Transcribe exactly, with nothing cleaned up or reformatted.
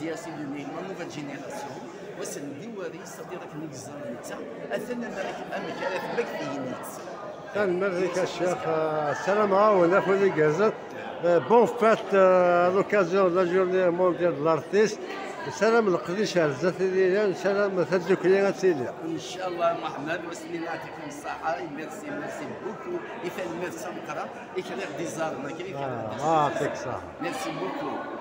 dire, c'est une, une nouvelle génération. Wass-n d iwari, c'est-à-dire akken i yeẓra netta, atan amek, amek ara tbak tegnit. Tanemmirt-ik a Ccix. Ssarameɣ-awen afud igerrzen. Bonne fête à l'occasion de la journée mondiale de l'artiste. Nessaram leqdic ar zdat i d-yellan, nessaram tadukli ad tili. Inchallah Mohamed, wass-nni ad tefkem ṣṣaḥa, merci, merci beaucoup. I tanemmirt s ameqqran, i kriɣ d iẓarren, i kriɣ d Ah, ah, c'est ça. Merci beaucoup.